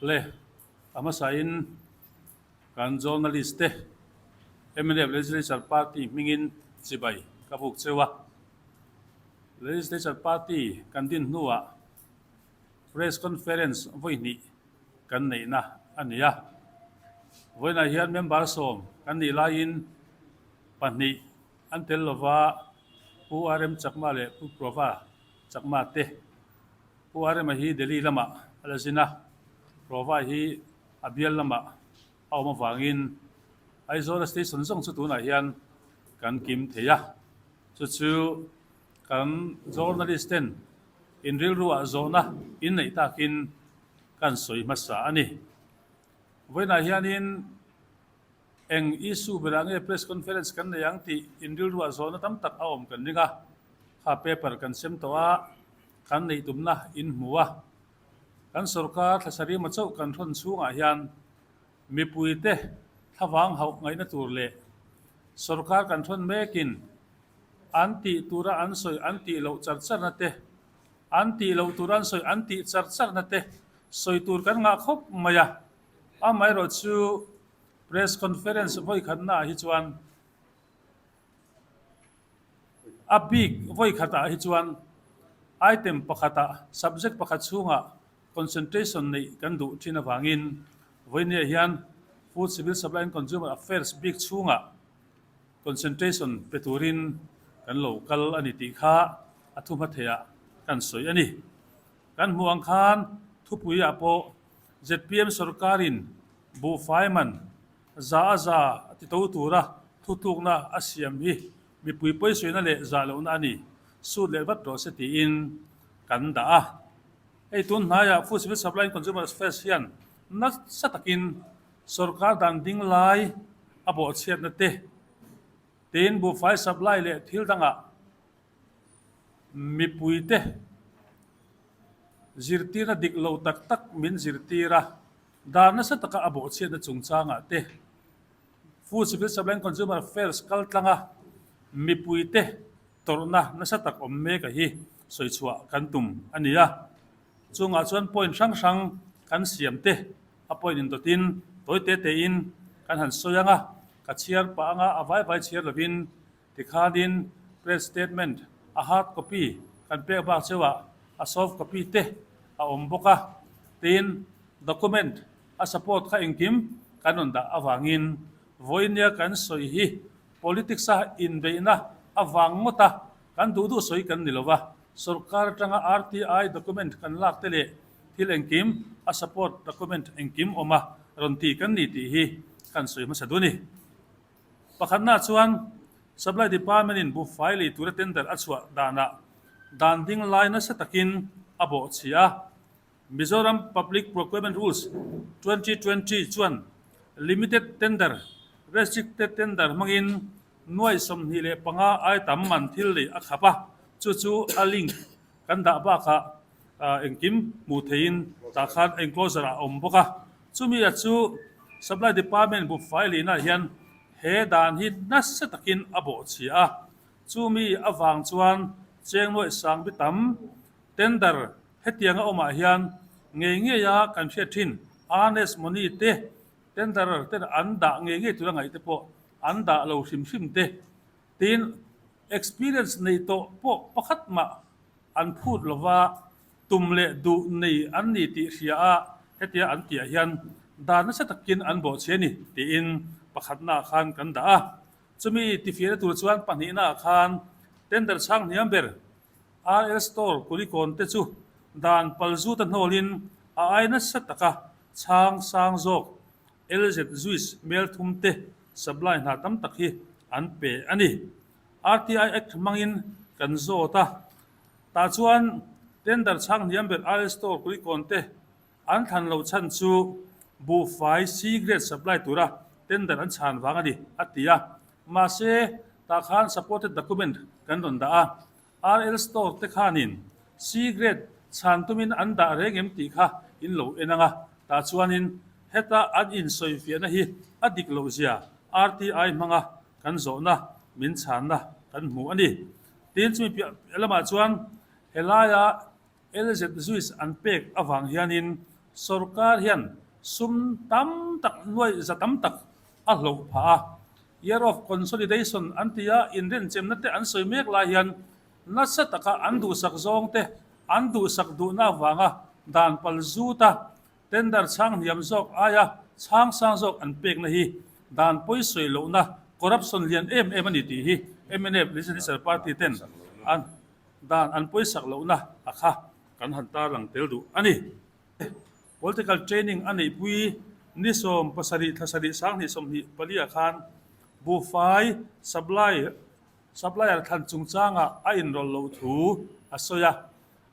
Le, a hmasain kan journalist te mnf Legislature Party hmingin chibai ka buk cheu a. Legislature Party kan din hnuah Press Conference vawi hnih kan neihna a ni a. Vawiinah hian member sawm kan nih laiin pahnih an tel lova Pu RM Chakma leh Pu Prova Chakma te. Pu RM-a hi Delhi lamah a la zin a, Prova hi a bial lamah a awm avangin Aizawl-a station zawng chu tunah hian kan kim thei a. Chu chu kan journalist ten in rilruah zawhna inneih takin kan sawi hmasa a ni. Vawiinah hianin eng issue berah nge press conference kan nei ang tih in rilruah zawhna tam tak a awm kan ring a, kha paper kan sem tawh a, kan neih tumna in hmu a. Kan sorkar thlasarima chauh kan hrawn chhungah hian mipuite thlavang hauh ngaihna tur leh sorkar kan hrawn mekin an tih tura an sawi an tih loh char charna te, an tih loh tura an sawi an tih char charna te sawi tur kan ngah khawp mai a. Amaherawhchu press conference vawikhatnaah hi chuan A bik vawi khatah hi chuan item pakhatah subject pakhat chhungah concentration neih kan duh thin avangin vawinia hian Food Civil Supply and Consumer Affairs bik chhungah concentration pe turin kan lo kal a ni tih kha a thu hma theiah kan sawi a ni. Kan hmuh ang khan thupuiah pawh zpm sorkarin buhfai man Za a za a ti to tura thutlukna a siam hi mipui pawisawina leh zah lohna a ni, sut leh vat rawh se tiin kan dah a. Hei tun hnaiah Food Civil Supply and Consumer Affairs hian nasa takin sorkar dan ding lai a bawhchhiatna te, tin buhfai supply leh thil dangah mipuite zirtirna dik lo tak tak min zirtir a. Dan nasa taka a bawhchhiatna chungchangah te, Food Civil Supply and Consumer Affairs kal tlanga mipuite tawrhna nasa tak awm mek a hi sawi chhuah kan tum a ni a. Chungah chuan point hrang hrang kan siam te a point indawtin tawi te tein kan han sawi ang a, ka chhiar pah anga a vai vai chhiar lovin Tikhanin press statement a hard copy kan pek bak cheuah a soft copy te a awm bawk a, tin document a support kha engkim kan rawn dah avangin vawinia kan sawi hi politics a inbeihna avang ngawt a kan duh duh sawi kan ni lo va, sorkar atanga RTI document kan lak te leh thil engkim a support document engkim awm a rawn ti kan ni tih hi kan sawi hmasa duh a ni. Pakhatna chuan Supply Department-in buhfai lei tura tender a chhuah danah dan ding lai nasa takin a bawhchhi a. Mizoram Public Procurement Rules 2020 chuan limited tender, restricted tender hmangin nuai 25 ai tam man thil lei a khap a, chu chu a link kan dah bakah engkim hmuh theihin tah khan enclosure ah a awm bawk a. Chumi a chu Supply Department buhfai leinah hian he dan hi nasa takin a bawhchhia a, chumi avang chuan cheng nuaih sang bi tam tender hetianga awmah hian ngei ngeia kan hriat thin earnest money te tender ten an dah ngei ngei tura ngaih te pawh an dah lo hrim hrim te tin experience nei tawh pawh pakhat mah an phut lova tum leh duh nei an ni tih hria a, hetia an tihah hian dan nasa takin an bawhchhe a ni tiin pakhatnaah khan kan dah a. Chumi tifiahna tur chuan pahnihnaah khan tender chhang hniam ber RL Store Kulikawn te chu dan palzuta hnawlin a ai nasa taka chhang sang zawk LZ Juice Melthum te supply hna tam tak hi an pe a ni. RTI Act hmangin kan zawt a. Tah chuan tender chhang hniam ber RL Store Kulikawn te an thlan lo chhan chu buhfai C grade supply tura tender an chhan vang a ni, a ti a. Mahse, tah khan supported document kan rawn dah a. RL Store te khanin C grade chhan tumin an dah reng em tih kha in lo en ang a. Tah chuanin heta an insawifiahna hi a dik loh zia RTI hmanga kan zawhna min chhanna kan hmu a ni. Tin, chumi piah lamah chuan helaia LZ Juice an pek avang hianin Sorkar hian sum tam tak nuaih za tam tak a hloh phah a. Year of Consolidation an ti a, inrenchemna te an sawi mek lai hian nasa taka an duhsak zawng te an duhsak duhna avanga dan pal zut a, tender chhang hniam zawk aia chhang sang zawk an pekna hi dan pawi sawi lohna corruption lian em em a ni tih hi mnf Legislature Party ten an dan an pawisak lohna a kha kan han tarlang tel duh a ni. Political training a neihpui ni 70 thla sarih 20 24 ah khan buhfai supply supplier thlan chungchangah a inrawlh loh thu a sawi a.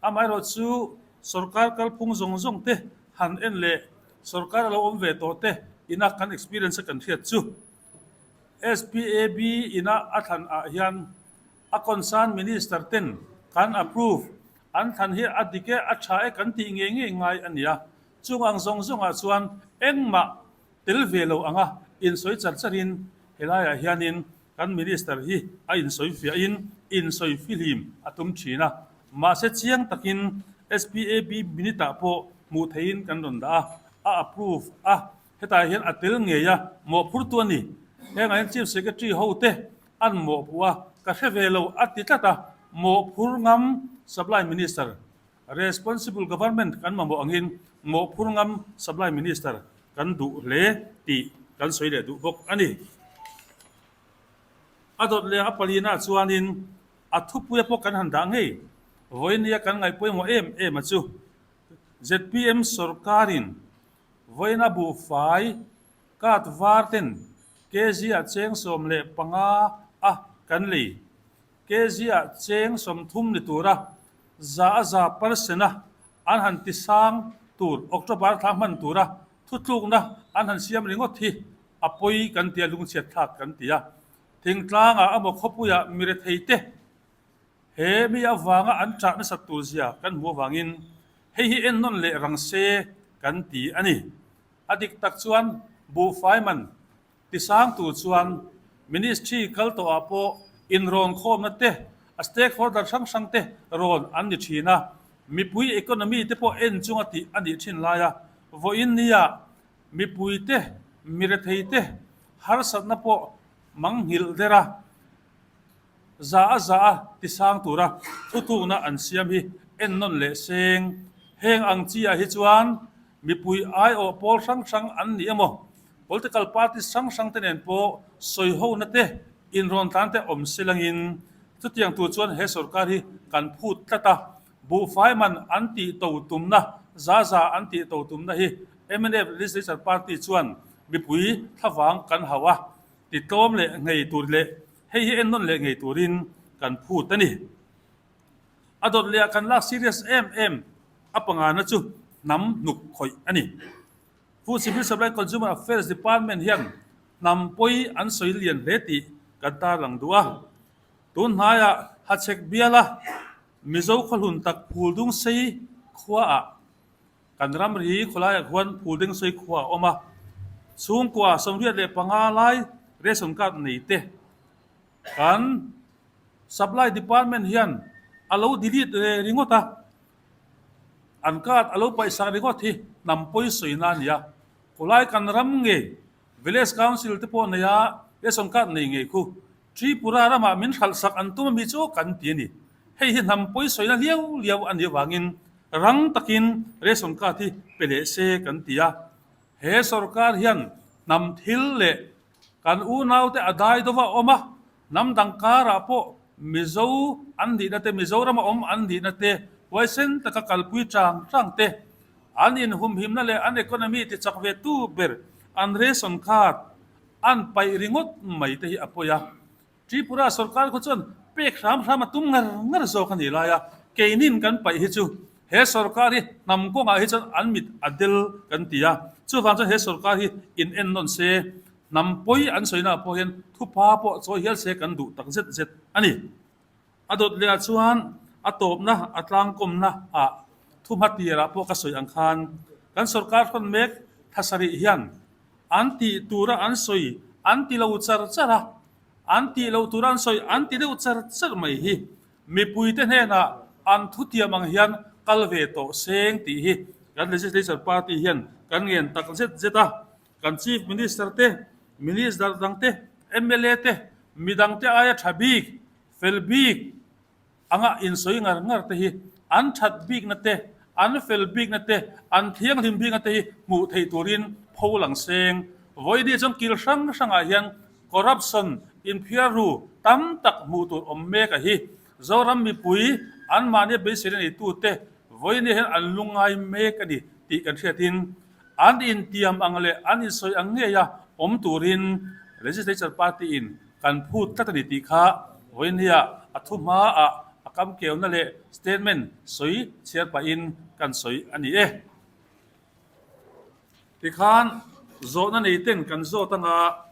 Amaherawh chu sorkar kalphung zawng zawng te han en leh sorkar a lo awm ve tawh te ina kan experience a kan hriat chu SPAB ina a thlan ah hian A concern Minister ten kan approve an thlan hi a dik e, a tha e kan tih ngei ngei ngai a nia. Chung ang zawng zawngah chuan engmah tel ve lo anga insawi char charin helaiah hianin kan Minister hi a insawi fiahin insawi fihlim a tum thin a. Mahse chiang takin SPAB minute ah pawh hmuh theihin kan rawn dah a, a approve a, hetah hian a tel ngei a, mawhphurtu a ni. Hengah hian Chief Secretary hote An mawhpuh a, ka hre ve lo a ti tlat a, mawhphur ngam Supply Minister, Responsible Government kan mamawh angin mawhphur ngam Supply Minister kan duh hle tih kan sawi leh duh bawk a ni. A dawt leh a palina chuanin a thupuia pawh kan han dah ngei. Vawinia kan ngaih pawimawh em em a chu zpm sorkarin vawiina buhfai Card var ten kg ah cheng 15 a kan lei. Kg ah cheng 30 ni tura za a za percent a an han ti sang tur October thla hman tura thutlukna an han siam ringawt hi a pawi kan ti a, lungchhiat thlak kan ti a. Thingtlangah emaw khawpuiah mirethei te he mi avanga an ṭah nasat tur zia kan hmuh avangin hei hi ennawn leh rang se kan ti a ni. A dik tak chuan buhfai man tisang tur chuan Ministry kal tawhah pawh inrawn khawmna te, a stakeholder hrang hrang te rawn an ni thin a, mipui economy te pawh en chunga tih a nih thin lai a, vawiin nia mipui te, mirethei te harsatna pawh mangnghilh der a, Za a za a tisang tura thutukna an siam hi ennawn leh seng. Heng ang chi ah hi chuan mipui aiawh pawl hrang hrang an ni emaw, political parties hrang hrang te nen pawh sawihona te, inrawn tlan te awm se langin chutiang tur chuan he sorkar hi kan phut tlat a, buhfai man an tih to tumna, za za an tih to tumna hi mnf Legislature Party chuan mipui thlavang kan hauh a, titlawm leh ngei tur leh Hei hi ennawn leh ngei turin kan phut a ni. A dawt leh ah kan lak serious em em a pangana chu hnam hnuk khawih a ni. Food Civil Supply Consumer Affairs Department hian hnam pawi an sawi lian hle tih kan tarlang duh a. Tun hnaiah Hachhek biala Mizo khawhlun tak Phuldung sei khuaah Kan ramri khawlaiah khuan Phuldengsawi khua a awm a, chhungkua 85 lai ration card nei te kan supply department hian a lo delete ve ringawt a, an card a lo paihsak ringawt hi hnam pawi sawina a ni a, khawlai kan ram ngei village council te pawh nei a ration card nei ngei khu Tripura ramah min hralhsak an tum ami chu kan ti a ni. Hei hi hnam pawi sawina liau liau a nih avangin rang takin ration card hi pe leh se kan ti a. He sorkar hian hnam thil leh kan unaute a dai dova awm a, hnam dang karah pawh Mizo an nihna te, Mizorama awm an nihna te huaisen taka kalpui chang chang te, an inhumhimna leh an economy tichak ve tu ber an ration card an paih ringawt mai te hi a pawi a. Tripura sorkar khaw chuan pek hram hram a tum ngar ngar zawk a nih lai a, keinin kan paih hi chu he sorkar hi hnam kawngah hi chuan an mit a del kan ti a, chuvang chuan he sorkar hi in en nawn se, hnam pawi an sawina ah pawh hian thupa pawh chawi hial se kan duh tak zet zet a ni. A dawt leh ah chuan a tawpna a tlangkawmna ah thuhma tir ah pawh ka sawi ang khan kan sorkar hrawn mek thasarih hian An tih tura an sawi an ti lo char char a, an tih loh tura an sawi an ti deuh char char mai hi mipuite hnenah an thutiam ang hian kal ve tawh seng tih hi. Kan Legislature Party hian kan ngen tak zet zet a, kan Chief Minister te, Minister dang te, mla te, midang te aia tha bik, fel bik anga insawi ngar ngar te hi an that bikna te, an fel bikna te, an thianghlim bikna te hi hmuh theih turin pho lang seng. Vawiini chuan kil hrang hrangah hian corruption inphiarru tam tak hmuh tur awm mek a hi. Zoram mipui anmahnia beiseina neitute vawiini hian an lungngai mek a ni tih kan hriatin an intiam ang leh an insawi ang ngeia awm turin Legislature Party-in kan phut tlat a ni tih kha vawinia a thu hmaah a kamkeuna leh statement sawi chhiar pahin kan sawi a ni e. Tikhan zawhna neiten kan zawt anga.